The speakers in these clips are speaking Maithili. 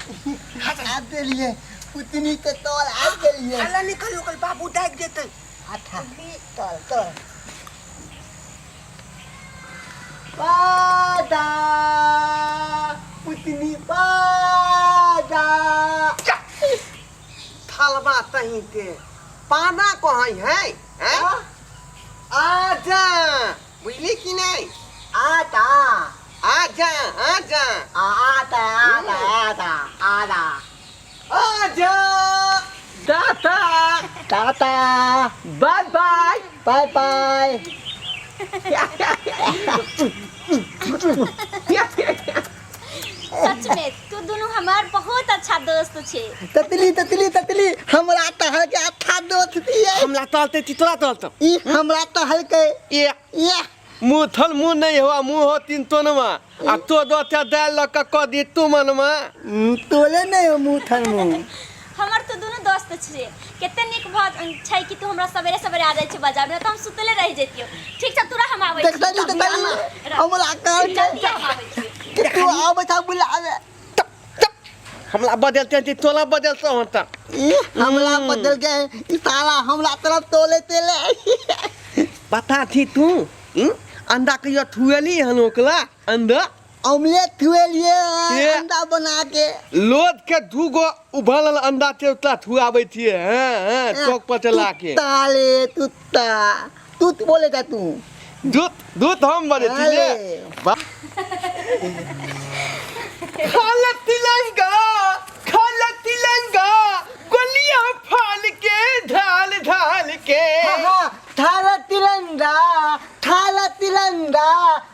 आबि गेलियै पुतनी के तोल आबि गेलियै। हल्ला निकल, ओकर बाबू डाकि देतै। अच्छा चल चल बाजा पुतनी बाजा। थलबा तही के पाना कहै है हैं? आजा, बुझली कि नहीं? आता। आजा आजा। आता आता आता आता। आजा दाता। Tata. Bye bye. Bye bye. सच में तू दोनों हमार बहुत अच्छा दोस्त छे। ततली ततली ततली, हमरा तहल के अच्छा दोस्त दिए। हमरा तलते चितरा तलते। ई हमरा तहल के। ए। ये। मुँह थल मुँह नहीं हुआ, मुँह हो तीन तोनमा आ तो दो ते दाल लग के क दी तू मनमा। तोले नहीं हो मुँह थल मुँह। हमर तो दोनों दोस्त छे, कते नीक भ छै कि तू हमरा सवेरे सवेरे आ जाइ छै बाजार में, त हम सुतले रह जैतियो। ठीक छै, तोरा हम आबै छी। देखतली ततली, हमरा कहल जल्दी हम आबै छी। कि तू आबै था बुलावे। हमरा बदलते ती तोला बदलते होता। ई हमरा बदल के ई साला हमरा तरफ तोले तेले। पता थी तू अंडा कहियो थुएली हन ओकला अंडा? ऑमलेट थुएलिए। ये। अंडा बना के। लोद के दूगो उबालल अंडा थे उतना थुआबै थिए। हाँ हाँ, चौक पर चला के। ताले तुत्ता तू बोले था तू। दूध दूध हम बने थी ले। अरे। खाला तिलंगा खाला तिलंगा गोलियां फाल के ढाल ढाल के। हाँ, थाला तिरंगा थाला तिरंगा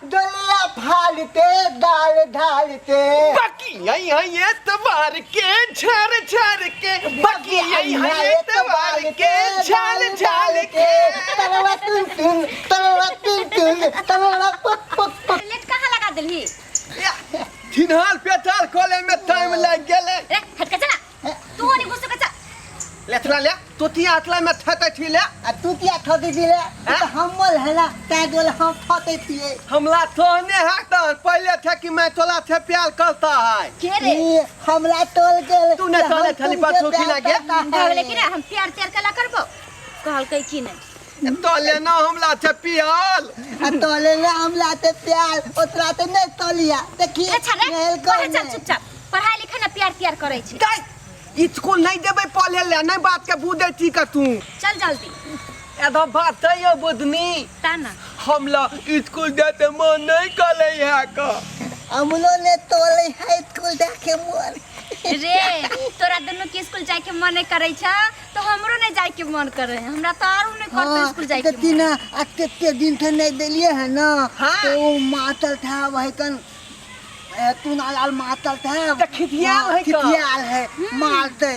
डलिया फालते दाल ढालते। बाकी आई आई एतवार के झार झार के, बाकी आई आई एतवार के झाल झाल के। तरला तुन तुन तरला तुन तुन तरला पुक पुक पुक। लेट कहाँ लगा देलही? थिनहाल पेटाल खोले में टाइम लग गेलै। रे हटके चला, तू ओनी घुस के चल। लेथला ले तोतिया अथला में थते थी ले। आ तू किया थते थी ले? तो हमल है ना ताय दोले हम थते थिए। हमला तोहने है तहन पहले थे कि मैं तोला थे प्यार करता है। के रे? ई हमला तोल गेल। तू ने तोले थली पर सोखी लागे। भगले कि ना हम प्यार त्यार कला करबो कहलकै कि नहीं? तोले ना हमला थे प्यार। आ तोले ना हमला ते प्यार ओतरा ते नहीं तोलिया देखिए। अच्छा रे, नेल पढ़े चल को चुपचाप, पढ़ाई लिखाई ना प्यार त्यार करै छै। दाइ स्कूल नहीं देबै पढ़े ले, नहीं बात के बुझै छी का तू। चल जल्दी। एगो बात है बुधनी। ता ना। हमला स्कूल जाते मन नहीं करे है का। हमलो ने तोले है स्कूल जाके मन। रे तोरा दोनों के स्कूल जाए के मन नहीं करे छ तो हमरो नहीं जाए के मन करे, हमरा तो आरो नहीं करते स्कूल जाए के मन। तीना अत्ते दिन थे नहीं देलिए है ना। हाँ। तो वो मातल था वही कन तू नालाल मातल था। तो खितियाल है का? खितियाल है मारते।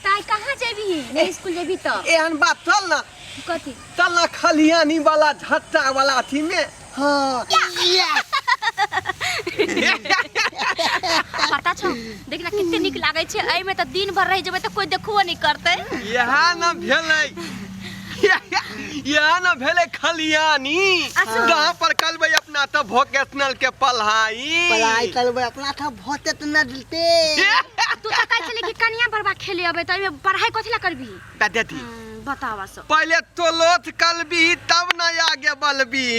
ताई कहाँ जेबी नहीं स्कूल जेबी तो? एहन बात चल ना। कथी? चल ना खलियानी वाला झट्टा वाला अथी में। हाँ। पता छौ देखना कते नीक लागै छै, एहिमे तऽ दिन भर रहि जेबै तऽ कोइ देखबो नहि करतै। इएह न भेलै, इएह न भेलै खलियानी। कहाँ पर करबै अपना तऽ वोकेशनल के पढ़ाई। पढ़ाई करबै अपना तऽ बहुत इतना दिलते। तू तऽ कहै छली कि कनिया बरबा खेले अबै तऽ एहिमे पढ़ाई कथी ला करबी? ता देती। बतावा सब। पहले तोलोथ कलबी तब न आगे बलबी।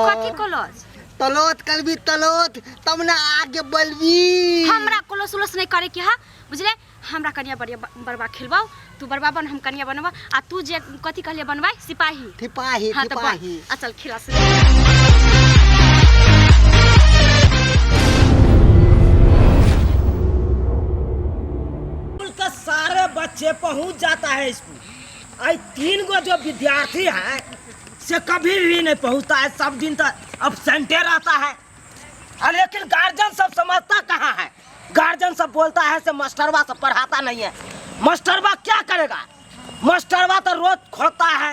कथी कोलोज? तलोथ कलबी तलोथ तब न आगे बलबी। हमरा कोलोस उलोस नहीं करे के हा बुझले, हमरा कनिया बढ़िया बरबा खेलबाऊ, तू बरबा बन हम कनिया बनबा, आ तू जे कथी कहलिए बनबाई सिपाही। सिपाही। हाँ, तो बन। सिपाही। आ चल खिला से। स्कूल का सारे बच्चे पहुंच जाता है स्कूल, आई 3 गो जो विद्यार्थी है से कभी भी नहीं पहुंचता है, सब दिन तक अब्सेंटे रहता है। और लेकिन गार्जियन सब समझता कहाँ है, गार्जियन सब बोलता है से मास्टरवा सब पढ़ाता नहीं है। मास्टरवा क्या करेगा, मास्टरवा तो रोज खोता है,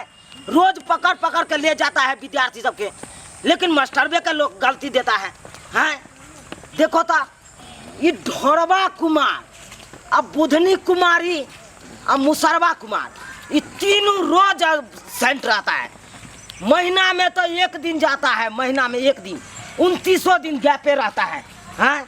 रोज पकड़ पकड़ के ले जाता है विद्यार्थी सबके, लेकिन मास्टरवे के लोग गलती देता है। हैं देखो ता ये ढोरबा कुमार अब बुधनी कुमारी और मुसरवा कुमार ये तीनों रोज सेंटर आता है। महीना में तो एक दिन जाता है, महीना में एक दिन 29 दिन गैपे रहता है। हैं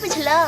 बुझलौ।